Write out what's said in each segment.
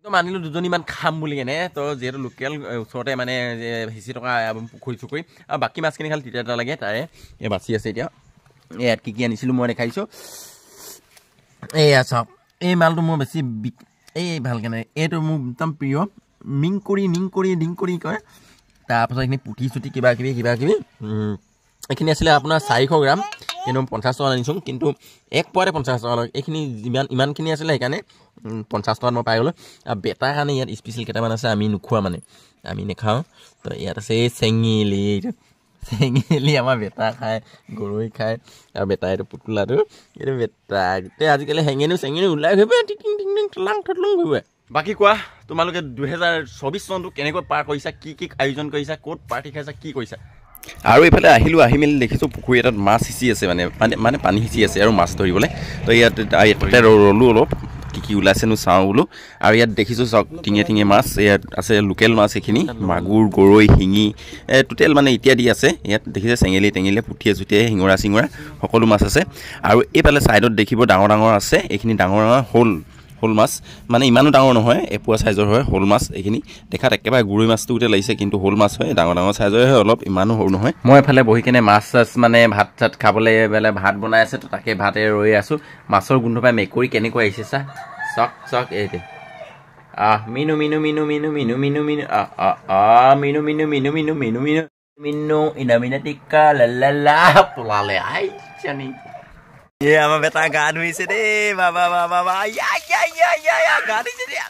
একদম আনিলোঁ দুজনীমান খাম বুলি কেনে। তো যিহেতু লোকেল ওচৰতে মানে সিঁচি থকা পুখুৰী চুখুৰী, আৰু বাকী মাছখিনি খালে তিতা এটা লাগে, তাৰে এই বাচি আছে। এতিয়া ইয়াত কি কি আনিছিলোঁ মই দেখাইছোঁ। এইয়া চাওক, এই মালটো মোৰ বেছি এই ভালকৈ নাই, এইটো মোৰ একদম প্ৰিয়, মিং কৰি নিং কৰি ডিং কৰি কয়। তাৰপাছত এইখিনি পুঠি চুঠি কিবা কিবি কিবা কিবি। এইখিনি আছিলে আপোনাৰ 400 গ্ৰাম, কিন্তু 50 টকাত আনিছোঁ, কিন্তু এক পোৱাতে 50 টকা লয়। এইখিনি যিমান ইমানখিনি আছিলে সেইকাৰণে 50 টকাত মই পাই গ'লোঁ। আৰু বেটাৰ কাৰণে ইয়াত স্পেচিয়েল কেইটামান আছে, আমি নোখোৱা মানে আমি নাখাওঁ। তো ইয়াত আছে এই চেঙেলী, চেঙেলী আমাৰ বেটা খায়, গৰৈ খায়। আৰু বেটা এইটো পুতলাটো, এইটো বেটা গোটেই আজিকালি হেঙেনো চেঙেনো ওলাই ঘূৰিব, টিং টিং টিং টলাং টলং ঘূৰিব। বাকী কোৱা, তোমালোকে 2024 চনটো কেনেকৈ পাৰ কৰিছা, কি কি আয়োজন কৰিছা, ক'ত পাৰ্টি খাইছা, কি কৰিছা? আৰু এইফালে আহিলোঁ, আহি মেলি দেখিছোঁ পুখুৰী এটাত মাছ সিঁচি আছে, মানে মানে মানে পানী সিঁচি আছে আৰু মাছ ধৰিবলৈ। তো ইয়াত ইয়াতে ৰ'লোঁ অলপ, কি কি ওলাইছেনো চাওঁ বোলো। আৰু ইয়াত দেখিছোঁ চাওক, টিঙে টিঙে মাছ ইয়াত আছে, লোকেল মাছ এইখিনি, মাগুৰ, গৰৈ, শিঙি, টোটেল মানে ইত্যাদি আছে। ইয়াত দেখিছে চেঙেলী টেঙেলী, পুঠিয়ে চুঠিয়ে, শিঙৰা চিঙৰা সকলো মাছ আছে। আৰু এইফালে ছাইডত দেখিব ডাঙৰ ডাঙৰ আছে, এইখিনি ডাঙৰ ডাঙৰ শ'ল, শ'ল মাছ, মানে ইমানো ডাঙৰ নহয়, এপোৱা চাইজৰ হয় শ'ল মাছ। এইখিনি দেখাত একেবাৰে গৰৈ মাছটো গোটেই লাগিছে, কিন্তু শ'ল মাছ হয়, ডাঙৰ ডাঙৰ চাইজৰে হয়, অলপ ইমানো সৰু নহয়। মই এফালে বহি কেনে মাছ চাছ মানে ভাত চাত খাবলৈ এইফালে ভাত বনাই আছে, তো তাকে ভাতে ৰৈ আছোঁ। মাছৰ গোন্ধ পাই মেকুৰী কেনেকৈ আহিছে চা, চক চক। এইটো আহ মিনু মিনু মিনু মিনু মিনু মিনু মিনু আহ আহ আহ মিনু মিনু মিনু মিনু মিনু মিনু মিনু ইনা মিনা টিকা লা পলালে I জানি। এই আমাৰ বেটা গা ধুইছে দেই, বাবা বাবা বাবা, ইয়া ইয়া ইয়া ইয়া ইয়া, গা ধুইছে দেই।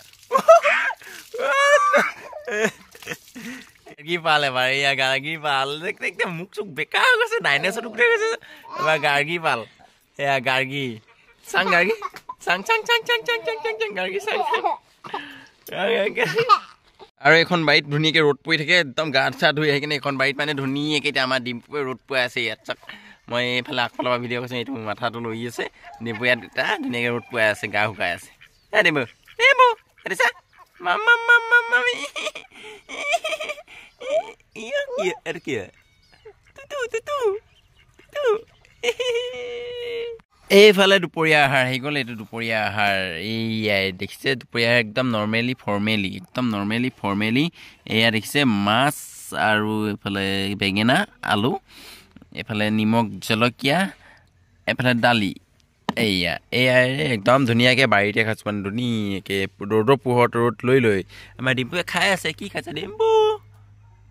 গাৰ্গী পাল এবাৰ, এয়া গাৰ্গী পাল, একদম মুখ চুখ বেকা হৈ গৈছে, ডাইনাছৰ টুকুৰা গৈছে এবাৰ। গাৰ্গী পাল, এয়া গাৰ্গী চাং, গাৰ্গী চাং চাং চাং চাং চাং চাং চাং চাং, গাৰ্গী চাং। আৰু এইখন বাৰীত ধুনীয়াকৈ ৰ'দ পৰি থাকে, একদম গা চা ধুই আহি কিনে এইখন বাৰীত মানে ধুনীয়াকৈ এতিয়া আমাৰ ডিম্পুৱে ৰ'দ পোৱাই আছে ইয়াত। চাওক, মই এইফালে আগফালৰ পৰা ভিডিঅ' কৰিছোঁ, এইটো মাথাটো লৰি আছে। ডিম্পু ইয়াত এটা ধুনীয়াকৈ ৰ'দ পোৱাই আছে, গা শুকাই আছে। এ ডিম্পু, ডিম্পু এইটো চা, মাম মাম মাম মাম মাম, কি এইটো, কি টুটু টুটু টুটু। এইফালে দুপৰীয়া আহাৰ আহি গ'ল। এইটো দুপৰীয়া আহাৰ, এইয়াই দেখিছে দুপৰীয়া আহাৰ, একদম নৰ্মেলি ফৰ্মেলি, একদম নৰ্মেলি ফৰ্মেলি। এয়া দেখিছে মাছ আৰু এইফালে বেঙেনা, আলু, এইফালে নিমখ জলকীয়া, এইফালে দালি। এইয়া এয়াই একদম ধুনীয়াকৈ বাৰীতে খাইছোঁ, মানে ধুনীয়াকৈ ৰ'দৰ পোহৰত ৰ'দ লৈ লৈ আমাৰ ডিম্পুৱে খাই আছে। কি খাইছে ডিম্পু,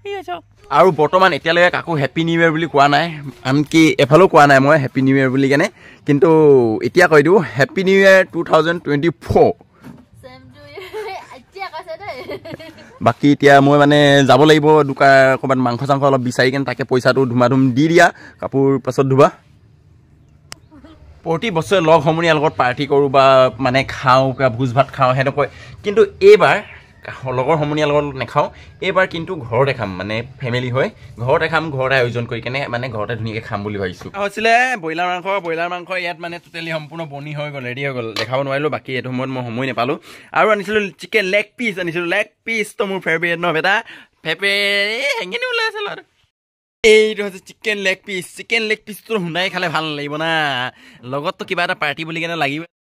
কি খাইছ? আৰু বৰ্তমান এতিয়ালৈকে কাকো হেপী নিউ ইয়েৰ বুলি কোৱা নাই, আনকি এফালেও কোৱা নাই মই হেপী নিউ ইয়েৰ বুলি কেনে, কিন্তু এতিয়া কৈ দিওঁ হেপী নিউ ইয়েৰ 2024। বাকী এতিয়া মই মানে যাব লাগিব দোকান, ক'ৰবাত মাংস চাংস অলপ বিচাৰি কেনে তাকে পইচাটো ধুমা ধুম দি দিয়া, কাপোৰ পাছত ধুবা। প্ৰতি বছৰে লগ সমনীয়াৰ লগত পাৰ্টি কৰোঁ বা মানে খাওঁ, কিবা ভোজ ভাত খাওঁ সেনেকৈ, কিন্তু এইবাৰ লগৰ সমনীয়াৰ লগত নাখাওঁ। এইবাৰ কিন্তু ঘৰতে খাম, মানে ফেমিলি হৈ ঘৰতে খাম, ঘৰতে আয়োজন কৰি কেনে মানে ঘৰতে ধুনীয়াকৈ খাম বুলি ভাবিছোঁ। হৈছিলে ব্ৰইলাৰ মাংস, ব্ৰইলাৰ মাংস ইয়াত মানে টোটেলি সম্পূৰ্ণ বনি হৈ গ'ল, ৰেডি হৈ গ'ল, দেখাব নোৱাৰিলোঁ, বাকী এইটো সময়ত মই সময় নাপালোঁ। আৰু আনিছিলোঁ চিকেন লেগ পিচ, আনিছিলোঁ লেগ পিচটো মোৰ ফেভৰেট ন বেটা, ফেভৰেট হেঙেনি ওলাই আছে ল'ৰাটো। এইটো হৈছে chicken leg piece. Chicken leg পিচটো শুনাই খালে ভাল নালাগিব না, লগততো কিবা এটা পাৰ্টি বুলি কেনে লাগিব।